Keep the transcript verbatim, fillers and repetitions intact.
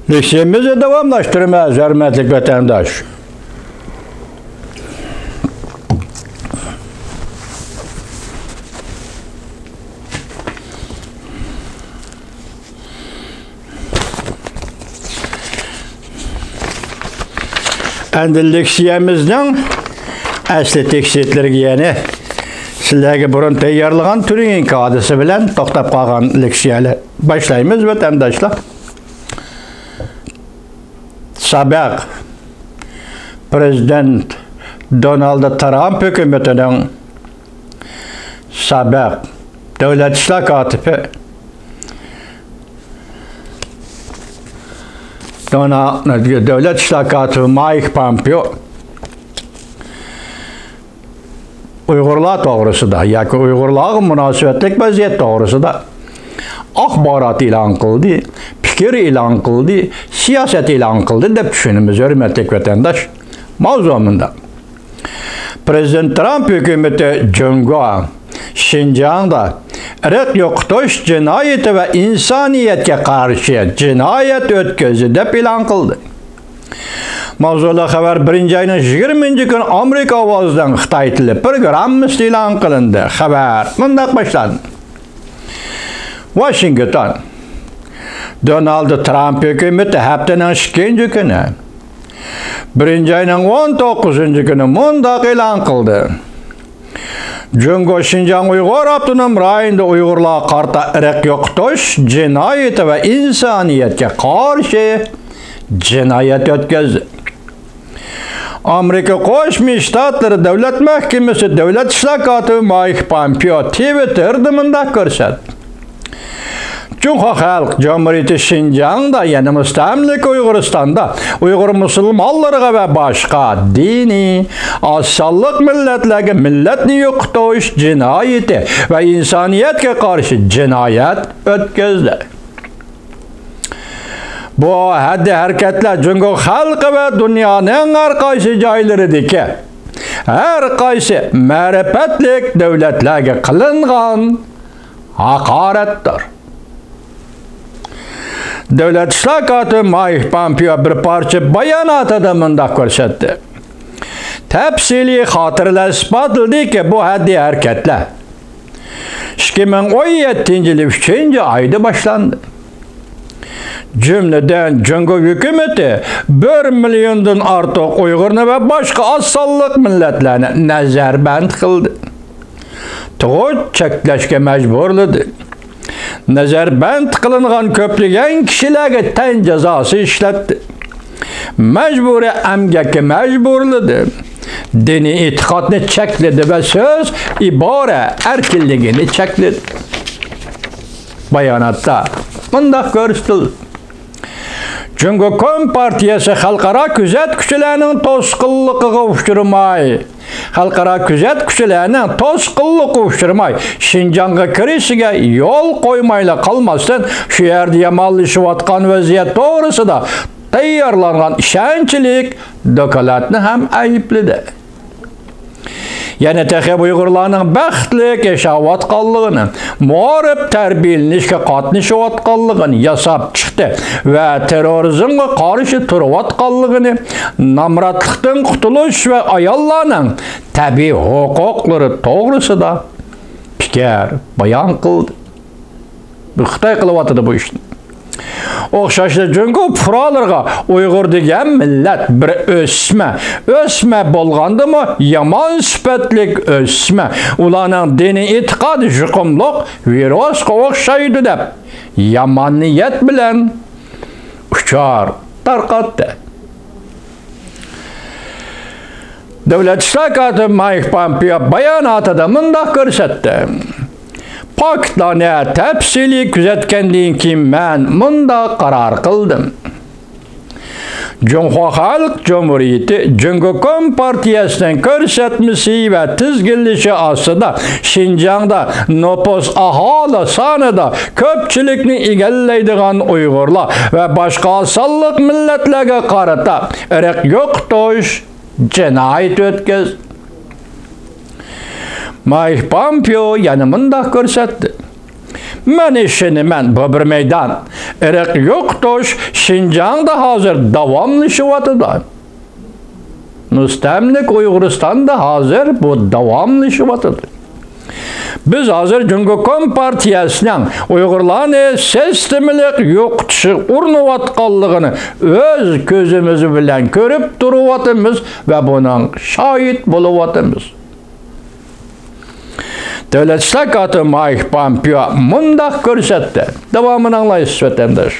لېكسىيەمىزنى داۋاملاشتۇرىمىز، ھۆرمەتلىك ۋەتەنداش. ئەمدى لېكسىيەمىزنىڭ ئەسلى تېكىستلىرىگە، يەنى سىلەرگە بۇرۇن تەييارلىغان تۈرگىن كادىسى بىلەن توختاپ قالغان لېكسىيەلەر باشلايمىز، ۋەتەنداشلار. سابىق پرېزىدېنت دونالد ترامپ ھۆكۈمىتىنىڭ سابىق دۆلەت ئىشلار كاتىپى دونا-، دۆلەت ئىشلار كاتىپى مايك پامپېئو ئۇيغۇرلار توغرىسىدا ياكى ئۇيغۇرلارغا مۇناسىۋەتلىك ۋەزىيەت توغرىسىدا ئاخبارات ئېلان قىلدى، پىكىر ئېلان قىلدى، سىياسەت ئېلان قىلدى دەپ چۈشىنىمىز، ھۆرمەتلىك ۋەتەنداش. ماۋزۇ مۇنداق. پرېزىدېنت ترامپ ھۆكۈمىتى جۇڭگو شىنجاڭدا ئىرق يوقىتىش جىنايىتى ۋە ئىنسانىيەتكە قارشى جىنايەت ئۆتكۈزدى دەپ ئېلان قىلدى. ماۋزۇلۇق خەۋەر بىرىنچى ئاينىڭ يىگىرمىنچى كۈنى ئامېرىكا ئاۋازىنىڭ خىتاي تىلى پروگراممىسىدا ئېلان قىلىندى. خەۋەر مۇنداق باشلاندى. ۋاشىنگتون. دونالد ترامپ ھۆكۈمىتى ھەپتىنىڭ ئىككىنچى كۈنى، بىرىنچى ئاينىڭ ئون توققۇزىنچى كۈنى مۇنداق ئېلان قىلدى. جۇڭگو شىنجاڭ ئۇيغۇر ئاپتونوم رايونىدا ئۇيغۇرلارغا قارىتا ئىرق يوقىتىش جىنايىتى ۋە ئىنسانىيەتكە قارشى جىنايەت ئۆتكۈزدى. ئامېرىكا قوشما شتاتلىرى دۆلەت مەھكىمىسى دۆلەت ئىشلار كاتىپى مايك پامپېئو تىۋىتتېردا مۇنداق كۆرسەتتى. جۇڭخۇا خەلق جۇمھۇرىيىتى شىنجاڭدا، يەنى مۇستەملىكە ئۇيغۇرىستاندا ئۇيغۇر مۇسۇلمانلىرىغا ۋە باشقا دىنىي ئاز سانلىق مىللەتلەرگە مىللەتنى يوقىتىش جىنايىتى ۋە ئىنسانىيەتكە قارشى جىنايەت ئۆتكۈزدى. بۇ ھەددى ھەرىكەتلەر جۇڭگو خەلقى ۋە دۇنيانىڭ ھەر قايسى جايلىرىدىكى ھەر قايسى مەرىپەتلىك دۆلەتلەرگە قىلىنغان ھاقارەتتۇر. دۆلەت ئىشلار كاتىپى مايك پامپېئو بىر پارچە باياناتىدا مۇنداق كۆرسەتتى. تەپسىلىي خاتىرىلەر ئىسپاتلىدىكى، بۇ ھەددىي ھەرىكەتلەر ئىككى مىڭ ئون يەتتىنچى يىلى ئۈچىنچى ئايدا باشلاندى. جۈملىدىن، جۇڭگو ھۆكۈمىتى بىر مىليوندىن ئارتۇق ئۇيغۇرنى ۋە باشقا ئاز سانلىق مىللەتلەرنى نەزەربەند قىلدى. تۇغۇت چەكلەشكە مەجبۇرلىدى. نەزەربەند قىلىنغان كۆپلىگەن كىشىلەرگە تەن جازاسى ئىشلەتتى. مەجبۇرىي ئەمگەككە مەجبۇرلىدى. دىنىي ئېتىقادنى چەكلىدى ۋە سۆز، ئىبارە ئەركىنلىكىنى چەكلىدى. باياناتتا مۇنداق كۆرسىتىلدى. جۇڭگو كومپارتىيەسى خەلقئارا كۆزەتكۈچىلەرنىڭ توسقۇنلۇقىغا ئۇچرىماي، خەلقئارا كۆزەتكۈچىلەرنىڭ توسقۇنلۇقىغا ئۇچرىماي، شىنجاڭغا كىرىشىگە يول قويمايلا قالماستىن، شۇ يەردە يامانلىشىۋاتقان ۋەزىيەت توغرىسىدا تەييارلانغان ئىشەنچلىك دوكلاتنى ھەم ئەيىبلىدى. يەنە تېخى ئۇيغۇرلارنىڭ بەختلىك ياشاۋاتقانلىقىنى، مائارىپ تەربىيەلىنىشكە قاتنىشىۋاتقانلىقىنى ياساپ چىقتى ۋە تېررورىزمغا قارشى تۇرۇۋاتقانلىقىنى، نامراتلىقتىن قۇتۇلۇش ۋە ئاياللارنىڭ تەبىئىي ھوقۇقلىرى توغرىسىدا پىكىر بايان قىلدى. بۇ خىتاي قىلىۋاتىدۇ بۇ ئىشنى. ئوخشاشلا جۇڭگو پۇقرالىرىغا ئۇيغۇر دېگەن مىللەت بىر ئۆسمە، ئۆسمە بولغاندىمۇ يامان سۈپەتلىك ئۆسمە، ئۇلارنىڭ دىنىي ئېتىقادى يۇقۇملۇق ۋىرۇسقا ئوخشايدۇ دەپ، يامان نىيەت بىلەن ئۇچۇر تارقاتتى. دۆلەت ئىشلار كاتىپى مايك پامپېئو باياناتىدا مۇنداق كۆرسەتتى: پاكىتلارنى تەپسىلىي كۆزەتكەندىن كېيىن، مەن مۇنداق قارار قىلدىم. جۇڭخۇا خەلق جۇمھۇرىيىتى جۇڭگو كومپارتىيەسىنىڭ كۆرسەتمىسى ۋە تىزگىنلىشى ئاستىدا شىنجاڭدا نوپۇس، ئاھالە سانىدا كۆپچىلىكنى ئىگىلەيدىغان ئۇيغۇرلار ۋە باشقا سانلىق مىللەتلەرگە قارىتا ئىرق يوقىتىش جىنايىتى ئۆتكۈزدى. مايك پامپېئو يەنە مۇنداق كۆرسەتتى: مەن ئىشىنىمەن، بۇ بىر مەيدان. ئىرق يوقىتىش شىنجاڭدا ھازىر داۋاملىشىۋاتىدۇ. مۇستەملىكە ئۇيغۇرىستاندا ھازىر بۇ داۋاملىشىۋاتىدۇ. بىز ھازىر جۇڭگو كومپارتىيەسىنىڭ ئۇيغۇرلارنى سىستېمىلىق يوقىتىشقا ئۇرۇنۇۋاتقانلىقىنى ئۆز كۆزىمىز بىلەن كۆرۈپ تۇرۇۋاتىمىز ۋە بۇنىڭ شاھىت بولۇۋاتىمىز. دۆلەت ئىشلار كاتىپى مايك پامپېئو مۇنداق كۆرسەتتى. داۋامىنى ئاڭلايسىز، ۋەتەنداش.